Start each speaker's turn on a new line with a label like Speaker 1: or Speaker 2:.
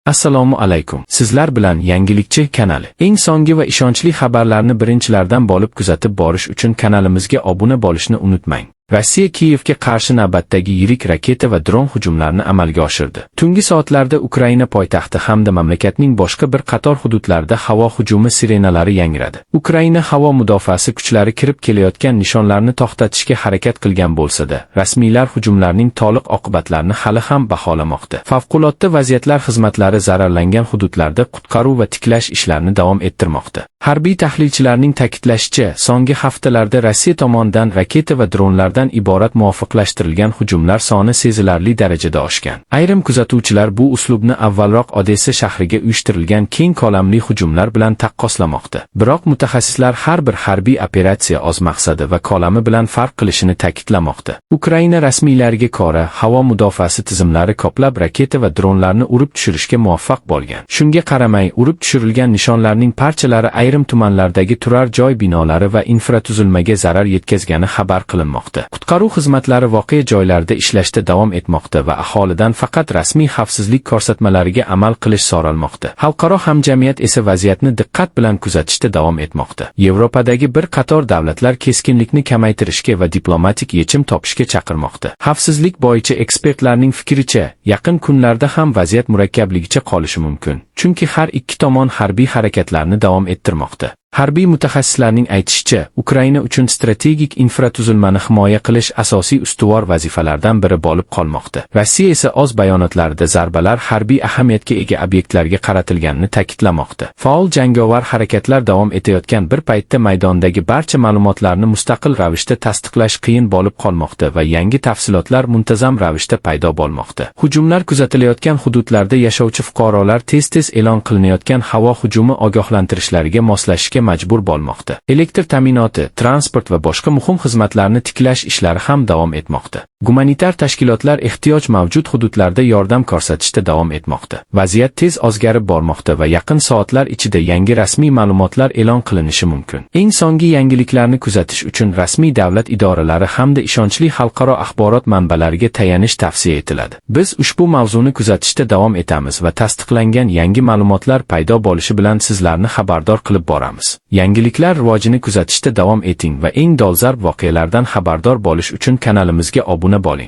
Speaker 1: Assalomu alaykum. Sizlar bilan Yangilikchi kanali. Eng so'nggi va ishonchli xabarlarni birinchilardan bo'lib kuzatib borish uchun kanalimizga obuna bo'lishni unutmang. Rossiya Kiyevga qarshi navbatdagi yirik raketa va dron hujumlarini amalga oshirdi. Tungi soatlarda Ukraina poytaxti hamda mamlakatning boshqa bir qator hududlarida havo hujumi sirenalari yangradi. Ukraina havo mudofaasi kuchlari kirib kelayotgan nishonlarni to'xtatishga harakat qilgan bo'lsa-da, rasmiylar hujumlarning to'liq oqibatlarini hali ham baholamoqda. Favqulodda vaziyatlar xizmatlari zararlangan hududlarda qutqaruv va tiklash ishlarini davom ettirmoqda. Harbiy tahlilchilarning ta'kidlashicha, so'nggi haftalarda Rossiya tomonidan raketa va dronlardan iborat muvofiqlashtirilgan hujumlar soni sezilarli darajada oshgan. Ayrim kuzatuvchilar bu uslubni avvalroq Odessa shahriga uyushtirilgan keng ko'lamli hujumlar bilan taqqoslamoqda. Biroq mutaxassislar har bir harbiy operatsiya o'z maqsadi va ko'lami bilan farq qilishini ta'kidlamoqda. Ukraina rasmiylariga ko'ra, havo mudofaasi tizimlari ko'plab raketa va dronlarni urib tushirishga muvaffaq bo'lgan. Shunga qaramay, urib tushirilgan nishonlarning parchalari ayrim tumanlardagi turar joy binolari va infratuzilmaga zarar yetkazgani xabar qilinmoqda. Qutqaruv xizmatlari voqea joylarida ishlashda davom etmoqda va aholidan faqat rasmiy xavfsizlik ko'rsatmalariga amal qilish so'ralmoqda. Xalqaro hamjamiyat esa vaziyatni diqqat bilan kuzatishda davom etmoqda. Yevropadagi bir qator davlatlar keskinlikni kamaytirishga va diplomatik yechim topishga chaqirmoqda. Xavfsizlik bo'yicha ekspertlarning fikricha, yaqin kunlarda ham vaziyat murakkabligicha qolishi mumkin. Chunki har ikki tomon harbiy harakatlarni davom ettirmoqda. Harbiy mutaxassislarning aytishicha, Ukraina uchun strategik infratuzilmani himoya qilish asosiy ustuvor vazifalardan biri bo'lib qolmoqda. Rossiya esa o'z bayonotlarida zarbalar harbiy ahamiyatga ega obyektlarga qaratilganini ta'kidlamoqda. Faol jangovar harakatlar davom etayotgan bir paytda maydondagi barcha ma'lumotlarni mustaqil ravishda tasdiqlash qiyin bo'lib qolmoqda va yangi tafsilotlar muntazam ravishda paydo bo'lmoqda. Hujumlar kuzatilayotgan hududlarda yashovchi fuqarolar tez-tez e'lon qilinayotgan havo hujumi ogohlantirishlariga moslashishga majbur bo'lmoqda. Elektr ta'minoti, transport va boshqa muhim xizmatlarni tiklash ishlari ham davom etmoqda. Gumanitar tashkilotlar ehtiyoj mavjud hududlarda yordam ko'rsatishda davom etmoqda. Vaziyat tez o'zgarib bormoqda va yaqin soatlar ichida yangi rasmiy ma'lumotlar e'lon qilinishi mumkin. Eng so'nggi yangiliklarni kuzatish uchun rasmiy davlat idoralari hamda ishonchli xalqaro axborot manbalariga tayanish tavsiya etiladi. Biz ushbu mavzuni kuzatishda davom etamiz va tasdiqlangan yangi ma'lumotlar paydo bo'lishi bilan sizlarni xabardor qilib boramiz. Yangiliklar rivojini kuzatishda davom eting va eng dolzarb voqealardan xabardor bo'lish uchun kanalimizga obuna bo'ling.